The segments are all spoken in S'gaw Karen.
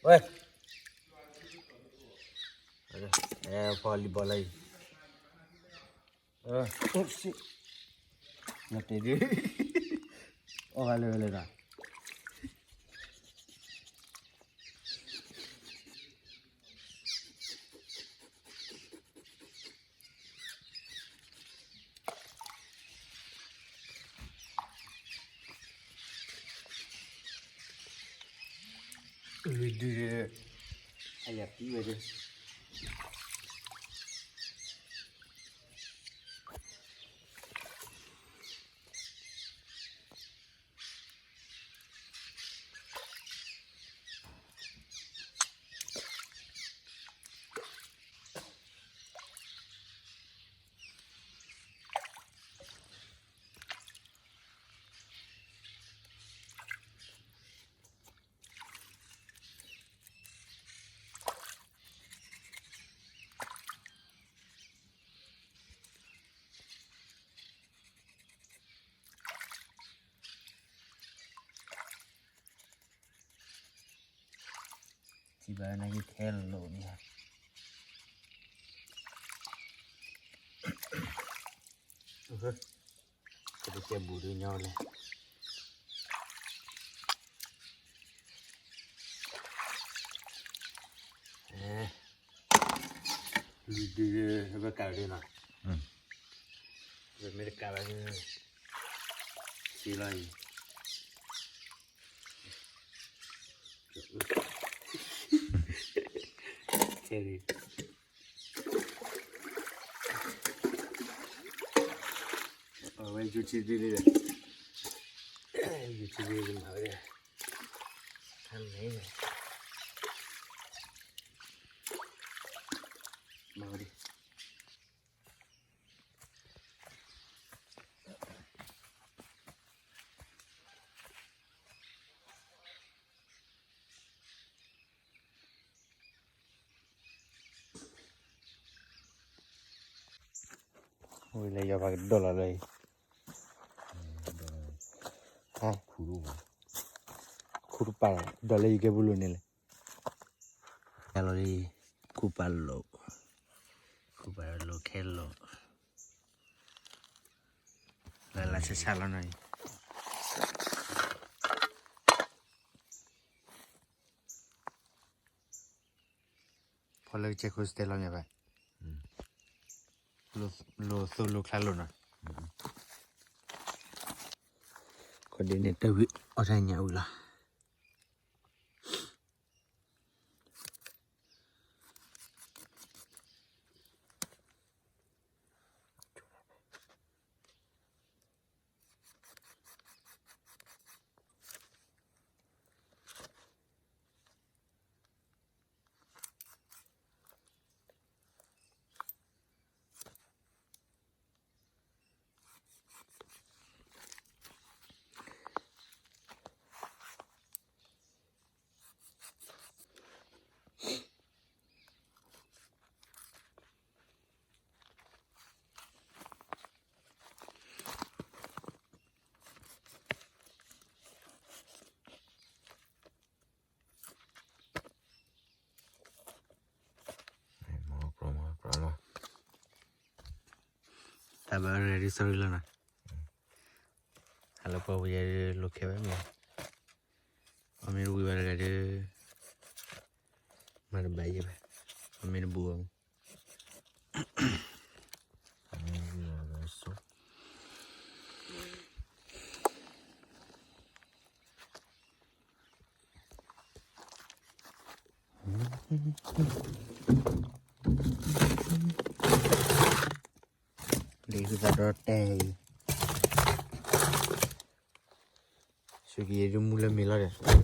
ဝဲ, အဲ ဖီလံဘီလၢအံၤ, အၢ နတဲဒုး, အီၣ်ဂၤလၢဝဲလဲၣ်ဒီး လွံၢ်ဒု, အယၤပံဝဲဒၣ်. ထံၣ်ဘၣ်နာ်က့ထဲလိၤလိၤန့ၣ်, ကဲဘူးဒုးညီလဲၣ်. လွံၢ်ဒု, ပကးဒ်နီၤ, ပမ့ၢ်တကးဘၣ်, စံလီၤအံၤ, ခဲအံၤ အဝဲ YouTube ဒ်လဲၣ်, YouTube ဒ်မၤဝဲဒၣ်, မၤဝဲဒၣ်. ဝံၤလၢယွၤပှၤကဒိးလီၤလၢအံၤ, ခူၣ်တပာ်လီၤ ဒီးလၢယကဲဘိလိၣ်န့ၣ်လဲၣ်, ယလီၤလံ, ခူၣ်ပာ်လိာ်, ခူၣ်ပာ်လိာ်ခဲလိာ်, လၢလၢဆးဆးလီၤနီၤအံၤ. ဖီလၢကစဲးခိၣ်စတဲလီၤမ့ၢ်ဘၣ်, လိာ်သိၣ်လိာ်ချါလိာ်နီၤ, ခီဒ်န့ၣ်တဝံၤအီၣ်တၢ်ညၣ်ဝံၤလီၤ. တၢ်ဘၣ် ready sorry လီၤနီၤ, ဟးလၢပှၤဝံၤယၤဒုး လိာ်ခဲဘၣ်မ့ၢ်, အမ့ၢ်တဝံၤဘၣ်တဂၤဒီး မၤတဘၣ်ယဲဘၣ်, အမ့ၢ်တဘူးဘၣ်မ့ၢ် လံာ်ဟုသးဒီတဲအံၤ, စူကံယဲဒုးမူလၢမ့ၤလီၤဒီး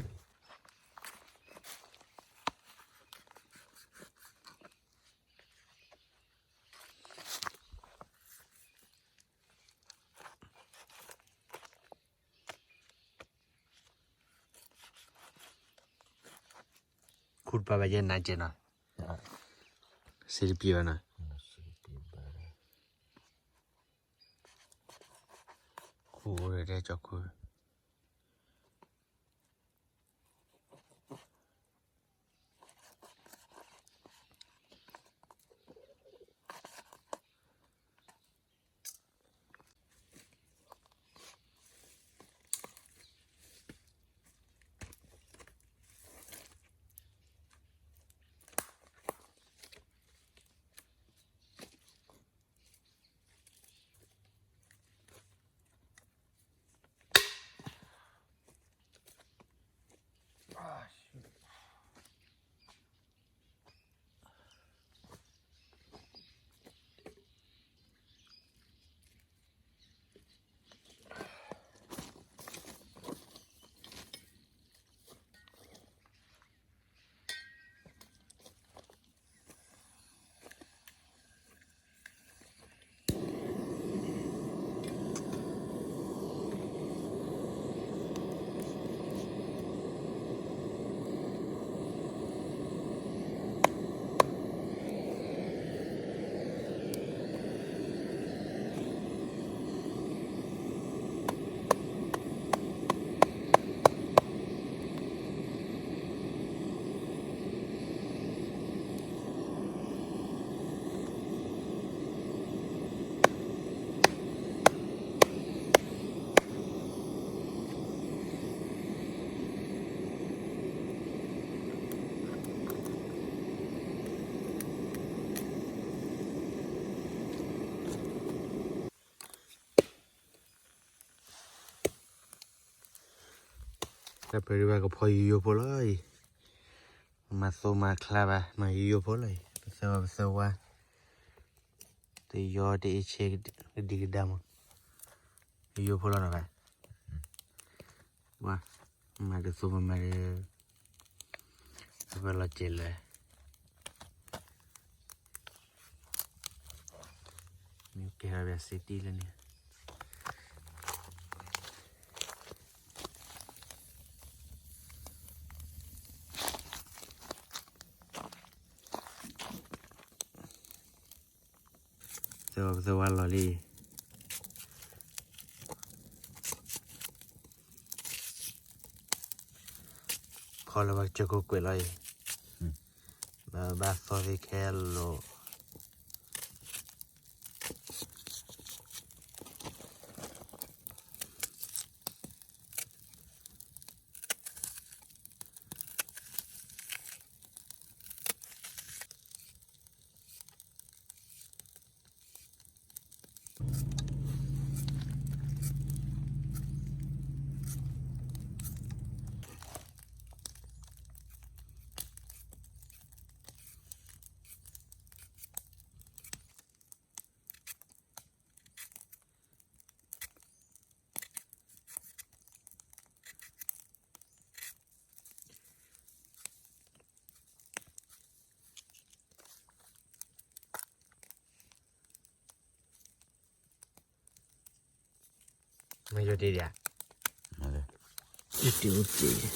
ခူၣ်တပာ်ဘၣ်ယဲနၤကဲနီၤ, စ့တပံၤဘၣ်နီၤ, ခူၣ်အိၣ်ဒီးတဲကၠီခူၣ် အ တၢ်ပၢၤဒံးဘၣ်ကဖီယိယိဖိလီၤအံၤ, မၤသိမၤချါဘၣ် မၤယိယိဖိလီၤအံၤ, ပသၢဝါပသၢဝါ, တယီတအ့ဆ့ကဒံကဒါမး, ယိယိဖိလီၤနီၤဘၣ်, ဝါ, မၤတသိမၤမၤဒီး, အဝဲလီၤစဲးလၢ မ့ၢ်ကဲထီၣ်ဘၣ်စ့တံၢ်လၢန့ၣ်, သဝဲလီၤလံ, ဖီလၢပှၤကစၢၢ်ခိၣ်ကွဲးလီၤအံၤ, ဘၣ်ဘၣ်သီသ့ခဲလီၤ. မ့ၢ်ယိၣ်တ့ၢ်ဒၣ်, ယိၣ်တ့ၢ်အိၣ်တ့ၢ်,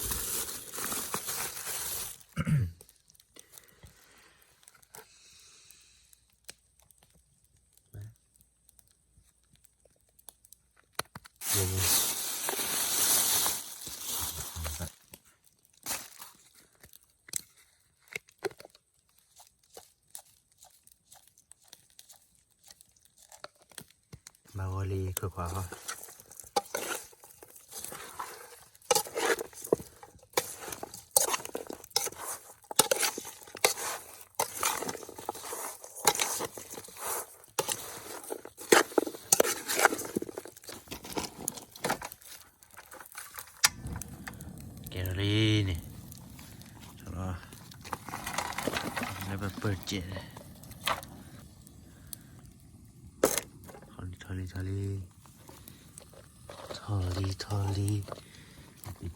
မၤဂီၤလံခွဲးခွါဟီ, ကဲထီၣ်လံန့ၣ်, လၢပပၢၢ်စဲး, ထီၣ်လံ ထီၣ်လံ, ထီၣ်လံ ထီၣ်လံ, ဆံးကလီၤလီၤန့ၣ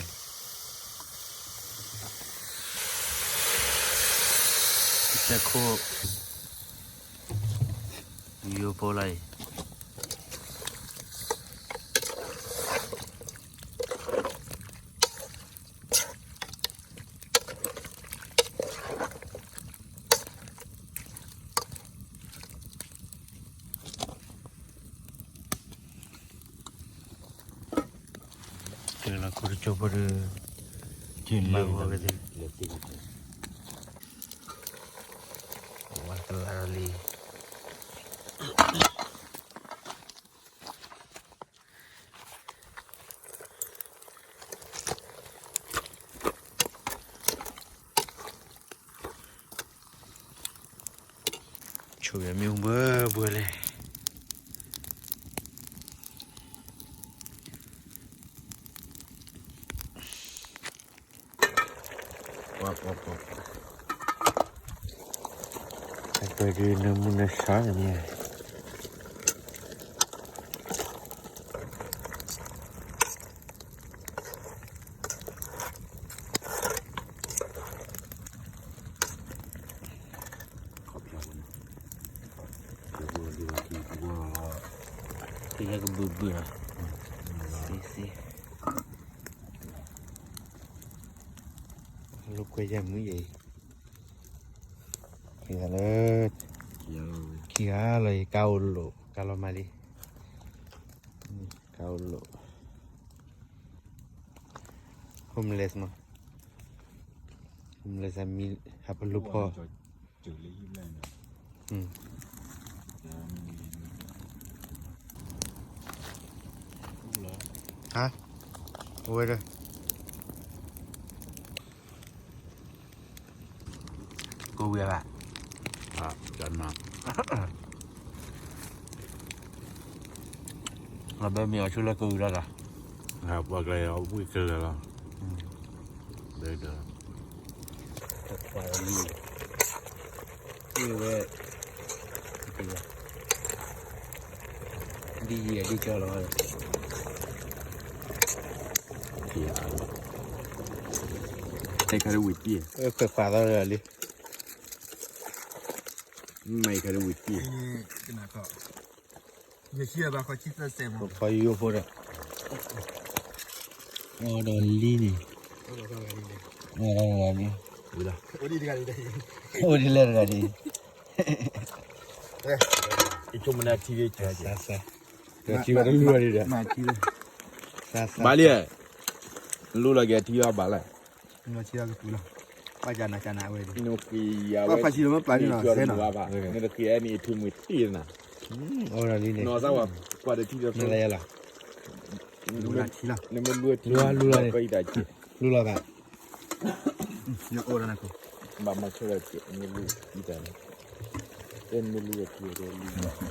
်, ကစၢၢ်ခိၣ် ယိဖိလီၤအံၤ, တုၤလီၤခိၣ်တကၠိဖိဒီး, မၤဂီၤကသ့, ဝါကလါလံ. ဆိၣ်ဂ့ၤမ့ၣ်အူဘှဲဘှဲလဲၣ်. ပှၤပှၤပှၤ, အပှဲၤဒုးနၢမူနၢဆါန့ၣ်, ကလၢကဘုၣ်ဘုၣ်လီၤ, စ့စ့, လိာ်ကွဲယဲၢ်မုၢ်ယဲၢ်အံၤ, ခံဂၤလၢ, ခံဂၤလီၤအံၤ ကါအိၣ်လိာ် ကါလီၤမၤလံ. ကအိၣ်လိာ် homeless မး homeless ဟးမံ ဟးပလူၤဖီ ဟါ အဝဲဒၣ် ကိးဝံၤဘၣ် လီၤဘဲမ့ၢ်အီၤဆူလၢကိးဝံၤလီၤလီၤ ပှၤကလဲၤအီၤဝံၤကလဲၤလီၤ ဘဲဒီး ဝဲ ဒ်ယံၤဒ်ကၠီလီၤ တခါတဝံၤတံၢ် ခွဲးခွးသီလၢလံ မ့ၢ်ခါတဝံၤတံၢ် ခီယိဖိဒီး အိၣ်ဒီးလံန့ၣ် အိၣ်ဒီးလံ အိၣ်ဒ်လဲၣ်တဂၤဒ် ယဆိကမိၣ်န့ၣ်ထံဂ့ၤကၢ်ကဲ ထံဘၣ်တလူၢ်အီၤဒံးဒီး ဘၣ်လံ လူလီၤက့ၤထံဘၣ်ဘၣ်လဲၣ် ဘၣ်ကနၤကနၤဝဲ နတဃ့အဲၣ်န့ၣ် အထံမွ့ၢ်တံၢ်နၤ အိၣ်ဒီးလံန့ၣ် နမ့ၢ်လူထံလီၤ လူလီၤဘၣ် ဘၣ်မၤဆၢထီၣ်က့ၤ နမ့ၢ်လူထံတၢ်န့ၣ် တဲနမ့ၢ်လူထံတဲလံ ဘၣ် ဘၣ် ဘၣ် အီၣ်ခံ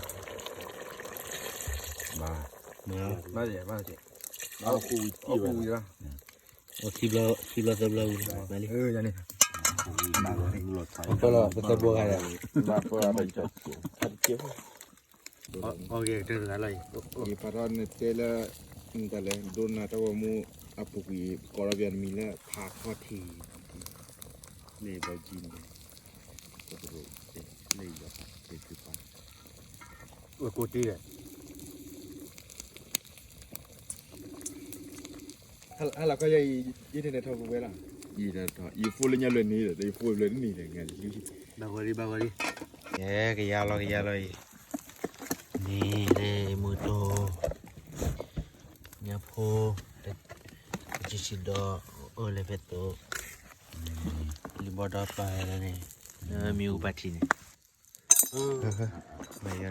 ဘျီသၢဘျီဝံၤလီၤ မ့ၢ်လံ အီၣ်လီၤ ပသၢဘိဂၤဒီး ဘၣ်ဖၢအီၣ်တကဲ အီၣ်ကဲတဂၤလီၤအံၤ ယပာ်ထီၣ်နတဲလၢ နတၢ်လဲၤဒိနၤတၢ်ဂီၤမူ အပူၤကွံာ် ကိးထီၣ်ပယီၤနမံၤလၢ ဖးထီၣ်ထံ လၢယဘီကံန့ၣ် လၢယီၤဖး လၢသုပာ် ဝဲကိးတ့ၢ်ဒီး ဟါလီၤခီယဲအံၤ ယတန့ၣ်ထီၣ်ပဝဲလီၤ ယတထီၣ် ယဖိလၢညါလၢန့ၣ်ဒီး ယဖိလၢန့ၣ်ဒီး ဘၣ်ဂီၤလံ ဘၣ်ဂီၤလံ ကယါလီၤ ကယါလီၤအံၤ န့ၣ်လၢမုၢ်တိၢ် ညၣ်ဖိ တဆံဆံဒီး အိၣ်လၢဖဲတိၣ် လံဘီဒီပၢ်လၢန့ၣ် လၢမ့ၣ်အူပၢ်ထံးန့ၣ် မ့ၢ်ယါ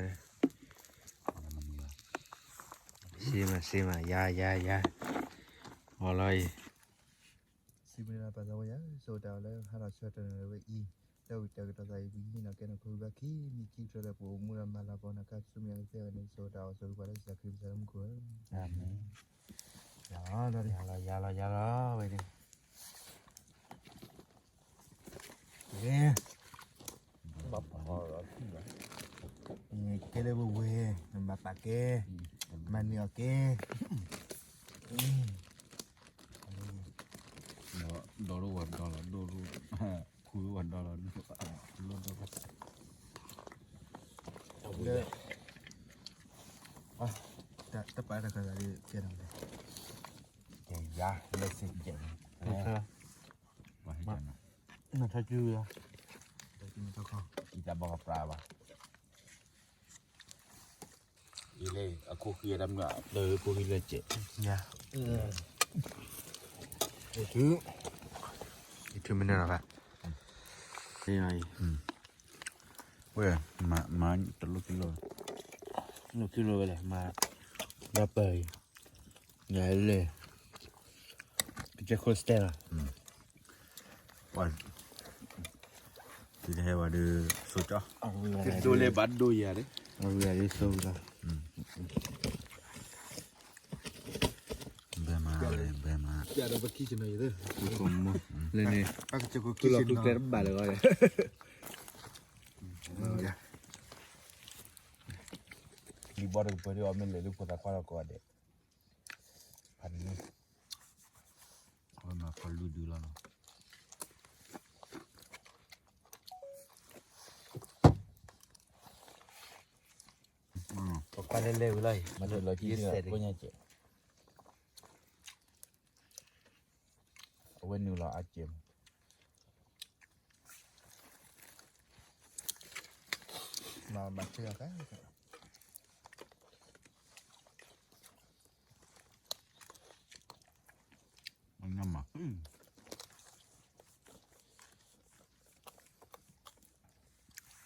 စ့မး စ့မး ယါ ယါ ယါ အီၤလီၤအံၤ စံးဘျုးနၤပၢ်သးဝဲယၤ ဆိၣ်ဂ့ၤတၢ်အီၤလၢဟါလီၤဆၢတနံၤဝဲအံၤ လၢဝံၤတၢ်ကတီၤသးအံၤ ပဟံးန့ၢ်နီၢ်ကဲနီၢ်ခိဘၣ်ခံမံၤ ခံကတၢၢ်လၢပအိၣ်မူဒီးမၤလၤကပီၤနၤကါဆူမဲာ်ကသ့ဝဲန့ၣ် ဆိၣ်ဂ့ၤတၢ်အီၤဆိၣ်ဂ့ၤပှၤလၢကစၢ်ခရံာ်ကစၢ်လၢမူခိၣ်ဧၢ အၤမ့ၣ် ယၤလီၤ ယၤလီၤ ယၤလီၤ ဝဲန့ၣ် ကဲလၢပဝဲ နဘၣ်ပာ်ကဲ မၤန့ၢ်အီၤကဲ ဒီးဒိၣ်ဝဲဒီလီၤ ဒိၣ်ဒိၣ် ခူဝဲဒီလီၤ ဒိၣ်ဒိၣ် လၢ တပာ်တၢ်ခါဂၤဒ်ကဲထီၣ်လဲၣ် ကဲယါ လၢစ့ကဲ နထီၣ်ကၠူလီၤ ယလဲၤအခိၣ်ဃံအတၢ်မုၢ်လၢခိၣ်ဃံလၢကဲး ယါ ထု ယထုမ့ၢ်န့ၣ်လီၤဘၣ် ဝဲ မၤ မၤတလိၣ်ကံလိၣ် လိၣ်ကံလိၣ်ဝဲလဲၣ် မၤ ဒီးပၢ်အံၤ ယလဲၤ ကစၢၢ်ခိၣ်စတဲလီၤ ပှၤ တုၤတဟဲဝဲဒီး ဆိကီ ကဒိးလဲၤဘၣ်ဒိယၤဒီး အဝံၤအံၤဆိကီ ဘဲမး ဘဲမး လၢန့ၣ် ကလီၤကျဲတဘၣ်လၢၤဂီၢ်ဒီး လံဘီတကပၢၤဒ်အီၤမ့ၢ်လဲၤလၢဖိသၣ်ခွါလီၤကိးဂၤဒဲး ဖးန့ၣ် အဝဲမၤဖီလူဒုလီၤနီၤ ပကလဲၤလဲၤဝံၤလီၤအံၤ မၤတလီၤကံစဲး ကိးညါကဲး အဝဲနုာ်လီၤအကဲးမး မၤမၤဆၢကဲး ကဲး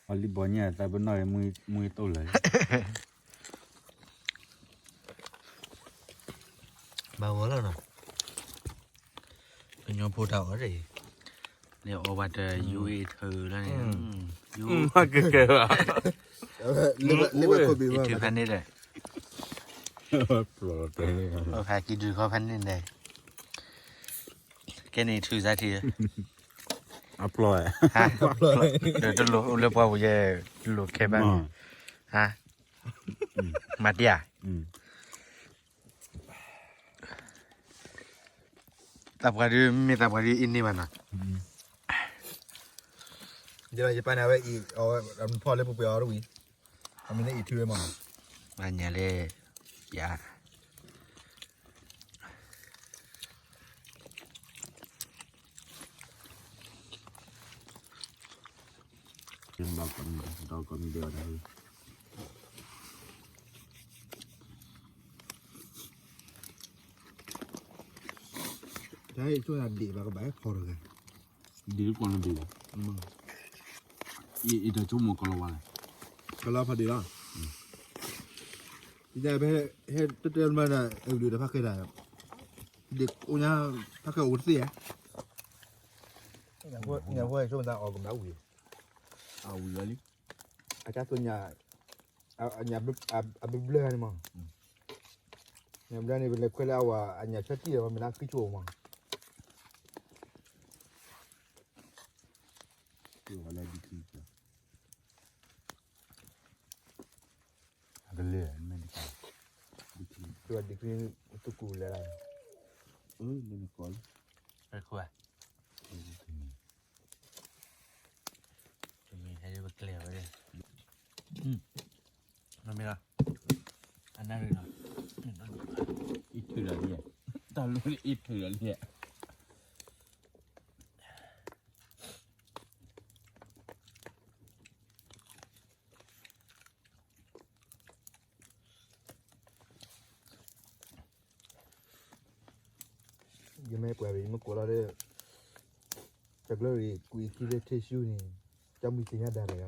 အီၤလံဘီညါသးပနီၣ်မွေတိၢ်လၢာ်, ဘၣ်ဂီၤလီၤနီၤ, ကညီဖိတၢ်အီၣ်တၢ်အံၤ, န့ၣ်အီၣ်ဘၣ်တယူၤအံၤထုးလီၤန့ၣ်, ယူၤ, ကဲကဲဘၣ်, အံၤထုးဖဲန့ၣ်ဒီး, ဖဲကံဒုးခီဖဲန့ၣ်န့ၣ်, ကဲန့ၣ်ထုးစၢ်ထံ, အဖျီ, တလိၣ်အိၣ်လၢပှၢ်ပူၤယဲ, တလိၣ်ခဲဘၣ်, ဟါ, မၤတံၢ်ဧါ, သးပှၢ်ဒုး မ့ၢ်သးပှၢ်ဒုးအံၤန့ၢ်ဘၣ်နီၤ, ယပၢ်န့ၣ်အဝဲအံၤ, ဖီၣ်လၢပှဲၤပှဲၤအီၤတဝံၤ, အမ့ၢ်န့ၣ်အံၤထုးဝဲမး, မၤညါလၢ, ယၤ တၢ်အံၤဆိၣ်ဒၣ်ဒံးဘၣ်ကဘၣ်ဟဲဖီတဂၤ, ဒ်တကွၢ်လၢဒံးဘၣ်, အံၤတဆိကမိၣ်ကလီၤဝါလဲၣ်, ကလီၤဖးဒံးလီၤ, ဒ်ဖဲဟဲတတဲမးန့ၣ် အကလုာ်တဖၣ်ဃဲဒၣ်, ဒ်အိၣ်ညါ, ဖၣ်ဃဲအိၣ်တသ့ဧါ, ညၣ်ဖိဆိကမိၣ်သးအီၣ်ကမၣ်ဝံၤ, အဝံၤလီၤလံ, အတၢ်သိၣ်ညၣ်, အညၣ်ဘျၢဘျၢန့ၣ်မး, ညၣ်ဘျၢန့ၣ် ပလဲၤခွဲလၢအဝဲအညၣ်ဆၢတံၢ်ဒီး ပမ့ၢ်လၢဃံဆိၣ်မး, ကလၢာ်, ဒ်ဃံ, သုးကူၣ်လဲၣ်, တမ့ၢ်ဟဲလၢပကျဲဝဲ, မ့ၢ်လီၤ, အနၣ်ရံၣ်လီၤ, အံးထုးဒီးလံ, တၢ်လီၢ်အံးထုးဒီးလံ. ယမ့ၢ်ပှၤဘၣ် ယမ့ၢ်ကိးလီၤဒီး တကျၢၢ်ရံၣ် ကွံာ်ခံလၢထံၣ်ဆူန့ၣ် တၢ်မုၢ်သ့ၣ်ညါဒၣ်တဂၤလီၤ.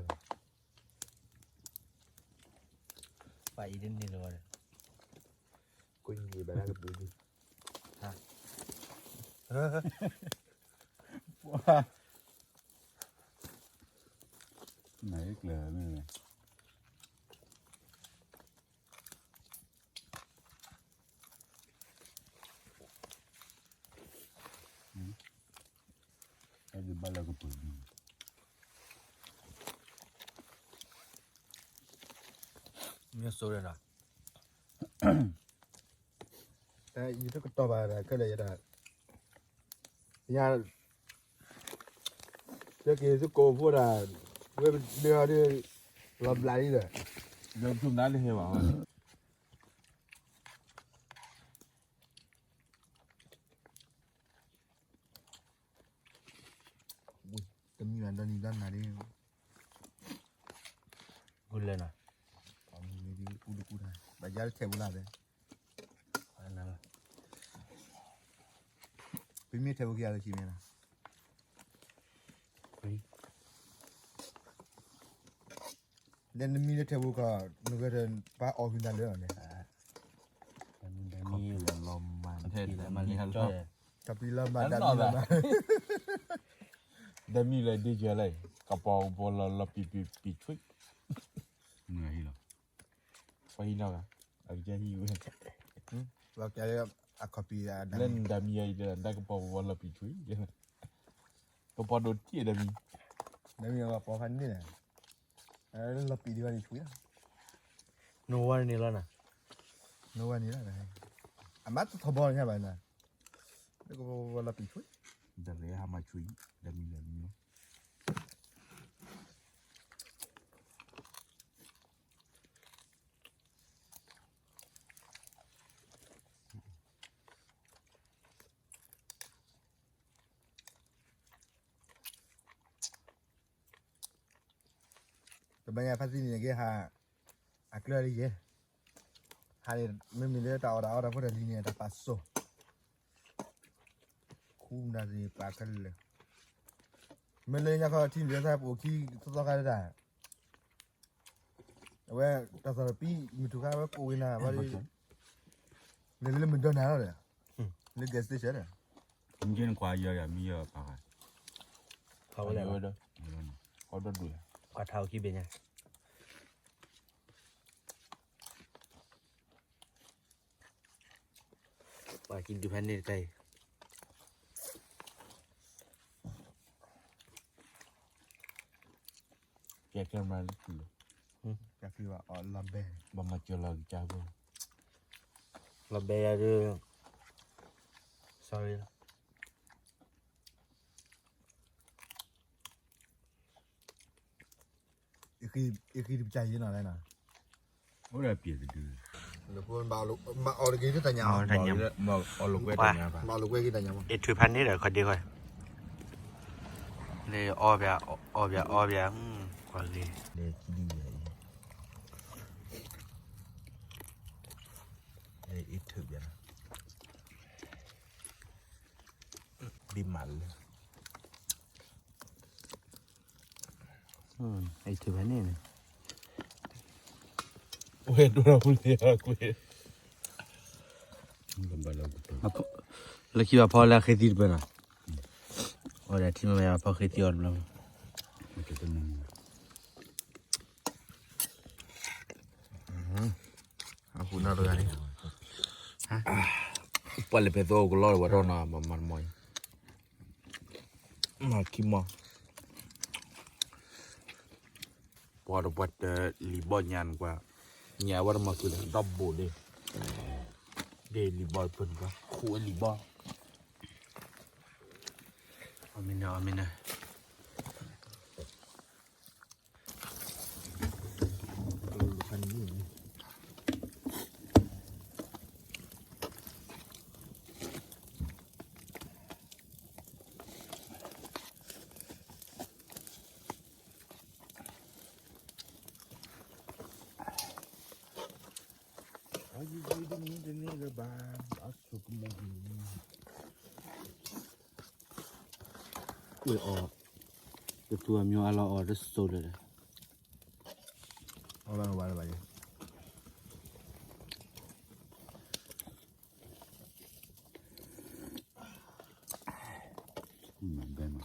ပှၤအံၤတန့ၢ်လၢၤဘၣ်ဒီး ကိးယံၤဘၣ်တၢ်ကပူၤဒံး နကျၢၤမ့ၢ် အဲဒုးဘၣ်လၢကပူၤန့ၣ် မ့ၢ်စိဒီးနီၤ ယတကတီၤဘၣ်ဒီး ခဲလၢာ်ယတၢ် ယ လၢက့ၤသုကိးဖိဒၣ် ဝဲဒၢဟီဒုး လီၤဘျးလံဒီး ဒီးသူၣ်နါလၢဟဲဘၣ် တမံၤဘၣ်ဒီနံၤဒီနၤဒ် ဂုာ်လဲၣ်နီၤ အမံၤဒ်ကူတကူတၢ် ဘၣ်ယါလၢထဲးဝဲလၢ်ပဲ ပမ့ၢ်ထဲးဝဲကယၤလၢခံမ့ၢ်နီၤ လၢနမံၤလၢထဲးဝဲကီး နဂဲၤဒီးပှၤအီၣ်ဂုာ်နၤလၢအီၤန့ၣ် တမံၤလီၤမၤ တပံၤလီၤမၤ တမံၤလီၤမၤ တမံၤလီၤဒ်ယၤလဲၣ် ကပီၤကပီၤလီၤလီၤပံၤပံၤပံၤဆွံ မုၢ်ဟံၣ်လီၤ ပှၤဟံၣ်နီၢ်ဂၤ အကစၢ်ဟံၣ်ဝဲ လီၤကဲအခီပီၤ လၢနတမံၤအံၤ တၢ်ကပီၤကပီၤလီၤပံၤဆွံ ကပီၤဒိၣ်ထံၣ်တမံၤ တမံၤကပီၤဖးန့ၣ် လီၤပံၤဒံးဝဲန့ၣ်ဆွံ နိဝဲန့ၣ်လီၤနၤ နိဝဲန့ၣ်လီၤ အမၤတထီဘီညါဘၣ်နၤ လၢကပီၤကပီၤလီၤပံၤဆွံ ဒီးလဲၤဟးမၤဆွံ ဒီးမံၤလၢမံၤ တဘၣ်ညါဖါတံၢ်န့ၣ်က့ၤဟး အကျၢၢ်လံယဲ ဟးန့ၣ် မ့မ့ၢ်လၢတၢ်အီၣ်တၢ်အီတၢ်ဖိတၢ်လံၤန့ၣ် တၢ်ပာ်စိၤ ဃူမနၤန့ၣ် ပာ်ခဲလၢာ်လၢာ်, မ့ၢ်လၢညါခီထံၣ်န့ၣ် တၢ်ပအိၣ်ခံသီသီခါတၢ်, အဝဲတၢ်သီၣ်တပံ မုၢ်ထူၣ်ခါဝဲကအိၣ်ဝဲနၤဘၣ်ဒီး, လဲၤလၢမုၢ်ဒီနၤလီၤဒီး, လၢ gas station ဒီး, မ့ၢ်ကွၢ်ယီၤယၤမ့ၢ်ယီၤပာ်ခါ, ခီဝဲလဲၣ်, ခီဒိၣ်ဒိၣ်, ကွၢ်ထါအိၣ်ခံဘ့ၣ်ညါ ပှၤကံဒုးဖဲန့ၣ်တခါအံၤ, ကဲကဲမၤလၢခုၣ်လီၤ, ကဲကဲဘၣ်အီၤလီၤဘဲ, ဘၣ်မၤစၢၤလီၤကစၢ်ဖိ, လီၤဘဲယၤဒီး, sorry လီၤ ယဃံတပျၢ်ယဲနီၤလဲၣ်နီၤ, အိၣ်ဒီးပျဲၢ်တဒု, မၤအီၣ်တဂ့ၤတတၢ်ညါ, မၤအီၣ်လိာ်ကွဲတတၢ်ညါ, မၤအီၣ်လိာ်ကွဲတတၢ်ညါ, အ့ၣ်ထုးဖးန့ၣ်ဒီးခီဒ့ခီ, လၢအီၣ်ပျၢ်, အီၣ်ပျၢ်အီပျၢ်, ကွၢ်ဂ့ၤ, လၢအ့ၣ်ထုးပျၢ်, ဘ့ၣ်မးလၢ အ့ၣ်ထုးဖဲန့ၣ်န့ၣ်, ဝဲဒိၣ်ထီၣ်ပူၤလံကွ့, လၢခံဘၣ်ဖီလၢအဃ့သံတပၢၢ်နီၤ, အီၣ်ဒီးထံမ့ၢ်မ့ၢ်ဘၣ်ဖီဃ့သံအီၤတဘျီ, အဃိနၤတဂၤန့ၣ်, ပှၤလဲၤဖဲသိကလီဝဲထီၣ်နီၤ မၤမၤတမီၤအံၤ, မၤခံမီၤ ပှၤတပှၤတလံၤဘီညါနကွၢ်, ညါဝဲတမၤသုးလဲၣ် ဒီဘိၣ်ဒ့, ဒ့လံၤဘီတဖျၢၣ်နကွၢ် ခူဝဲလံၤဘီ, အမ့ၢ်နၤ အမ့ၢ်နၤ အယံၤယံၤတနံၤတနံၤလၢၤဘၣ် အဆိကမိၣ်, ဝဲအီၤ, တသူအမျိုးအလီၤအီၤတစိၤလၢၤ, အီၣ်ဘၣ်ဝဲလၢၤဘၣ်ယဲ, ဘဲမး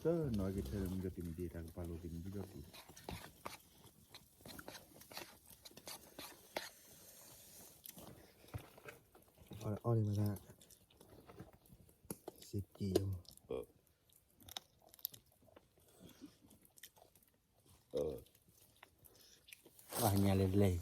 တနီၤက့ၤထဲလၢမုၢ်ကတံၤမ့ၢ်ဒံး တၢ်ကပာ်လိာ်က့ၤမ့ၢ်ဒံးဒီးပူၤ, အီၣ်န့ၣ်မး စ့တံၢ်, ပှၤညါလဲၤလဲၤ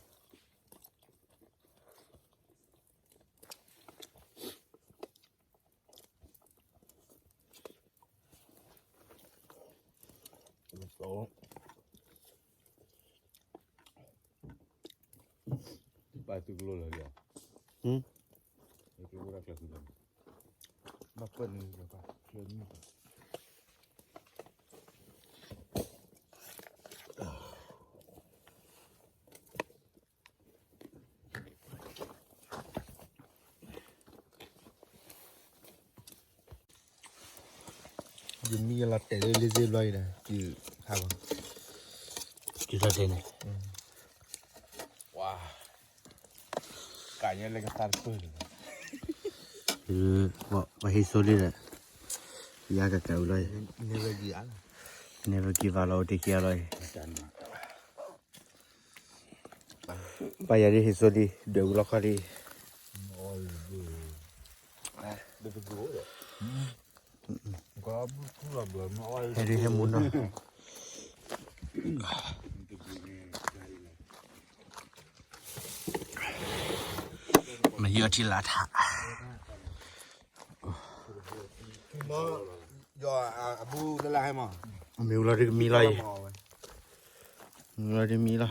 ပာ်သုကလိလၢာ်လံ, ဘၣ်ပၢၢ်န့ၣ် ယမံလီၤတဲာ်လၢလ့စ့ဘျီအံၤဒီး တုၤဟးဘၣ်, တုၤထီၣ်တဲာ်န့ၣ်, ဝါ, ကးညါလၢကသါတပၢၢ်န့ၣ်, ပှၤဟ့ၣ်စိလံဒီး, ယါကကးအူလီၤ, never give up လီၤ အိၣ်တ့ၢ်က့ၤအလီၤ, ပၢ်ယၤဒ်ဟ့ၣ်စိလံ ဒွဲၣ်အူလီၤခီလံ, ဟဲဒ်ဟဲမူနီၤ, မ့ၢ်အူလီၤဒ်ကမံလီၤအံၤ, မ့ၢ်အူလီၤဒ်ကမံလီၤ,